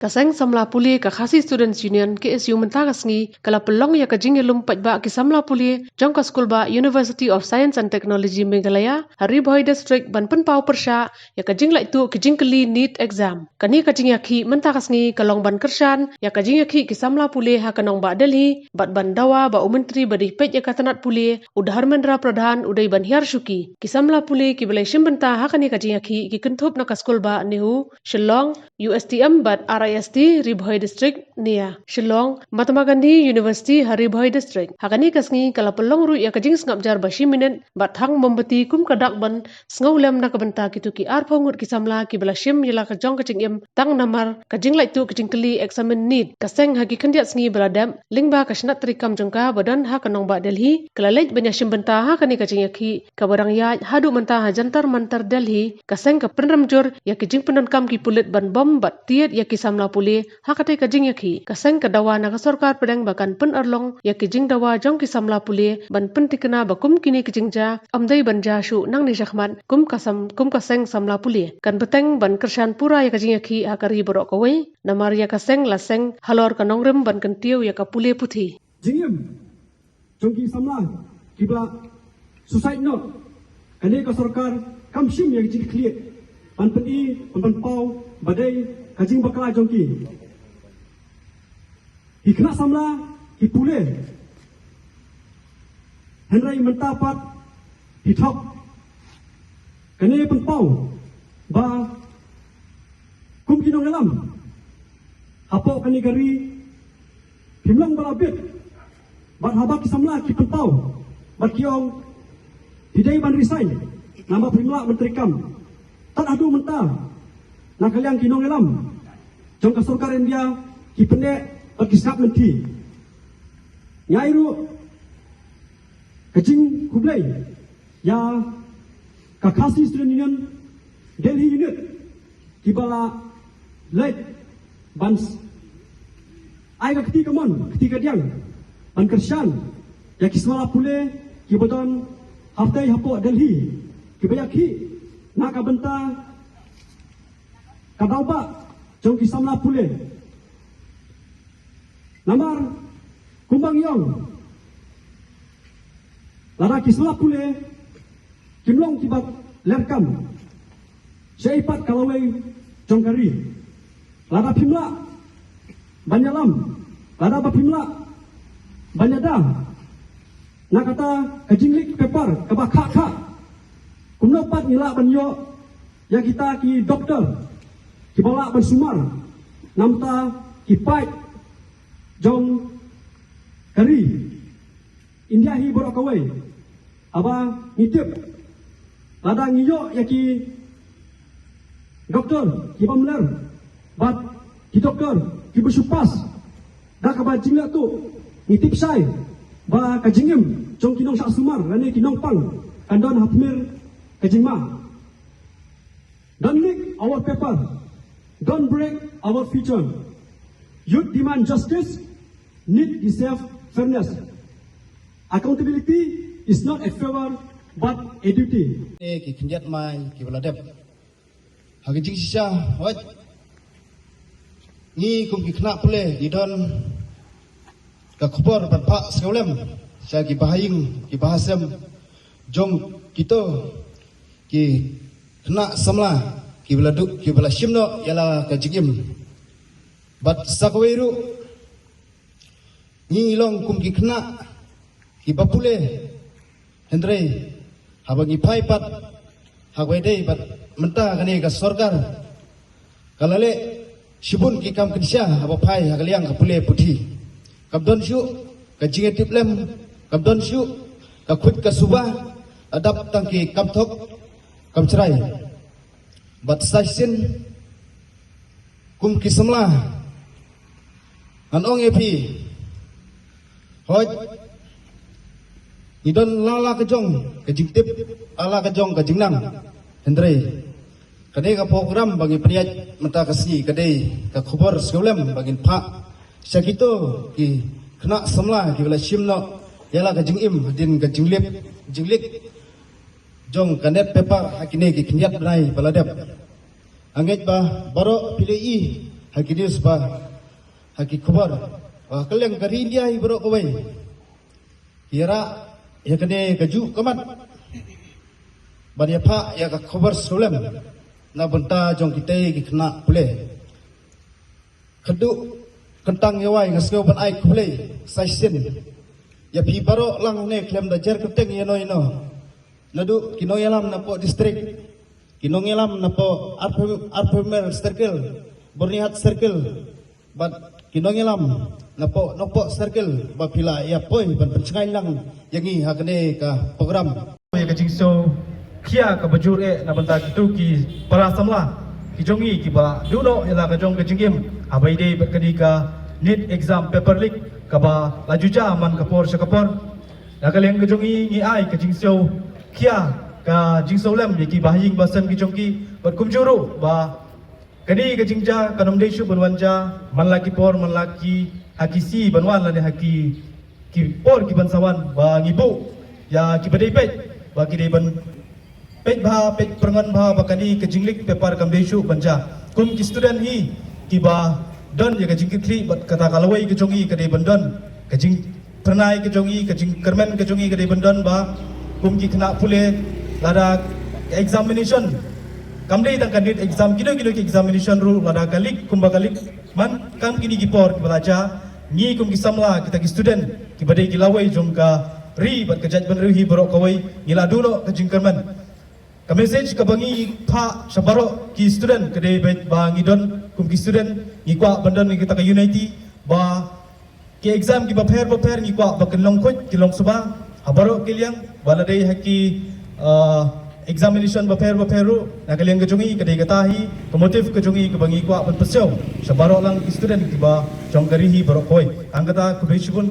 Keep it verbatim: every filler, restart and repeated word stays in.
Ka seng samla pule ka Khasi Students Union, K S U, mynta ka sngi ka la pynlong ïa ka jingïalum paidbah ki samla pule jong ka skulbah University of Science and Technology Meghalaya ha Ri Bhoi District ban pynpaw pyrshah ïa ka jinglait tuh ki jingkylli NEET exam. Kane ka jingïakhih mynta ka sngi ka long ban kyrshan ïa ka jingïakhih ki samla pule ha ka nongbah Delhi bad ban dawa ba u Myntri ba dei peit ïa ka tnat pule, u Dharmendra Pradhan, u dei ban hiar shuki. Ki samla pule kiba la shim bynta ha kane ka jingïakhih ki kynthup na ka skulbah NEHU Shillong, U S T M bad R I S T Ri Bhoi District, NEIA Shillong, Mahatma Gandhi University ha Ri Bhoi District. Ha kane ka sngi ka la pynlong ruh ïa ka jingsngap jar ba shi minit bad thang mombati kum ka dak ban sngewlem na ka bynta kito ki arphew ngut ki samla kiba la shim ïa la ka jong ka jingim tang namar ka jinglait tuh ka jingkylli eksamin NEET. Ka seng ha ki khyndiat sngi ba la dep lyngba ka shnat treikam jong ka ba don ha ka nongbah Delhi ka la leit ban ïashim bynta ha kane ka jingïakhih kaba dang ïaid haduh mynta ha Jantar Mantar Delhi. Ka seng ka pynrem jur ïa ki jingpyndonkam ki pulit ban bom bad tied ïa ki samla pule ha katei ka jingïakhih. Ka seng ka dawa na ka sorkar pdeng ba kan pynurlong ïa ki jingdawa jong ki samla pule ban pyntikna ba kum kine ki jingjia ym dei ban jia shuh nangne shakhmat kum ka sam, kum ka seng samla pule. Kan bteng ban kyrshan pura ïa ka jingïakhih ha ka ri baroh kawei. Namar ïa ka seng la seng halor ka nongrim ban kyntiew ïa ka pule puthi. Jingim jong ki samla kiba la suicide note, kane ka sorkar kam shim ïa ka jingkylli ban pyni, ban pynpaw ba dei ka jingbakla jong ki. Ki khynnah samla ki pule, hynrei mynta pat ki thok. Kane pynpaw ba kum ki nongïalam hapoh kane ka ri, phim long ba la bit bad haba ki samla ki pynpaw bad ki ong phi dei ban resign namar phim lah ban treikam. Tad haduh mynta na ka liang ki nongïalam jong ka sorkar India ki pynneh bad ki sngap lynti. Nga ai ruh ka jingkhublei ïa ka Khasi Student Union Delhi Unit kiba la leit ban s-, ai ka kti kamon kti kadiang ban kyrshan ïa ki samla pule kiba don hapdeng hapoh Delhi kiba ïakhih na ka bynta ka daw ba jong ki samla pule. Namar kumba ngi ong, lada ki samla pule kim long kiba lyrkam shaei pat ka lawei jong ka ri. Lada phim lah ban ïalam, lada ba phim lah ban ïada na kata ka jingleak paper kaba khah khah, kumno pat ngi lah ban ïoh ïa kita ki doktor kiba lah ban sumar namar ki paid jong ka ri India hi baroh kawei? Haba ngi tip, lada ngi ïoh ïa ki doktor kiba mler bad ki doktor kiba shu pass da kaba jingleh tuh, ngi tip shai ba ka jingim jong ki nongshah sumar lane ki nongpang kan don ha tmier ka jingma. Don't leak our paper. Don't break our future. Youth demand justice. NEET deserve fairness. Accountability is not a favor but a duty. Eh, ki khyndiat mai kiba la dep. Ha ka jingshisha, wat ngi kum ki khynnah pule ngi don ka khubor ban phah sngewlem sha ki bahaïing ki bahasem jong kito ki khynnah samla kiba la duk, kiba la shim noh ïa la ka jingim. Bad sa kawei ruh ngi long kum ki khynnah kiba pule, hynrei haba ngi phai pat ha kawei dei bad mynta kane ka sorkar ka la leh shibun ki kam kynsha haba phai ha ka liang ka pule puthi. Kam don shuh ka jingïatiplem, kam don shuh ka khuid ka suba, la dap tang ki kam thok kam chrai. Bad sa shisien kum ki samla, ngan ong ïa phi, hooid ngi don la la ka jong ka jingtip, la la ka jong ka jingnang, hynrei kane ka program ba ngi pynïaid mynta ka sngi ka dei ka khubor sngewlem ba ngin phah sha kito ki khynnah samla kiba la shim noh ïa la ka jingim hadien ka jinglip, jingleak jong ka NEET paper ha kine ki khyndiat bnai ba la dep. Nga ngeit ba baroh phi la ïohi Ha ki news ba, ha ki khubor ba ha kylleng ka ri India hi baroh kawei ki ïarah ïa kane ka juh ka mat ban ïapah ïa ka khubor slem na bynta jong kitei ki khynnah pule. Khatduh kyntang ïa wai nga sngew ban ai khublei sa shisien ïa phi baroh lang ne khlem da jer kyrteng ïano ïano. Naduh ki nongïalam napoh district, ki nongïalam napoh Arphew Arphew Mile Circle, Byrnihat Circle, bad ki nongïalam napoh Nongpoh Circle ba phi la ïa poi ban pynshngaiñ lang ïa ngi ha kane ka program. Ïa ka jingsiew khia kaba jur eh na bynta kito ki para samla ki jong ngi kiba duh noh ïa la ka jong ka jingim haba ïadei bad kane ka NEET exam paper leak kaba la ju jia man ka por sha ka por. Na ka liang ka jong ngi ngi ai ka jingsiew khia, ka jingsiew lem ïa ki bahaïing bahasem ki jong ki bad kumjuh ruh ba kane ka jingjia kan ym dei shuh ban wan jia man la ki por, man la ki ha ki sngi ban wan lane ha ki ki por ki ban sa wan, ba ngi buh ïa kiba dei peit ba ki dei ban peit bha, peit pyrngon bha ba kane ka jingleak paper kam dei shuh ban jia. Kum ki student hi kiba don ïa ka jingkitkhlieh bad kata ka lawei ka jong ngi ka dei ban don ka jingpyrnai ka jong ngi, ka jingkyrmen ka jong ngi ka dei ban don ba kum ki khynnah pule, lada ka examination kam dei tang ka NEET exam, kino kino ki examination ruh, lada ka leak kumba ka leak man kam kine ki por kiba la jia, ngi kum ki samla, kita ki student kiba dei ki lawei jong ka ri bad ka jaitbynriew hi baroh kawei, ngi la duh noh ka jingkyrmen. Ka message kaba ngi phah sha baroh ki student ka dei ba ngi don kum ki student ngi kwah ban don kita ka unity, ba ki exam kiba pher ba pher ngi kwah ba kin long khuid, kin long suba ha baroh ki liang, ba la dei ha ki, ah, examination ba pher ba pher ruh. Na ka liang ka jong ngi ka dei kata hi ka motive ka jong ngi kaba ngi kwah ban pyrshang sha baroh lang ki student kiba jong ka ri hi baroh kawei. Tang kata, khublei shibun.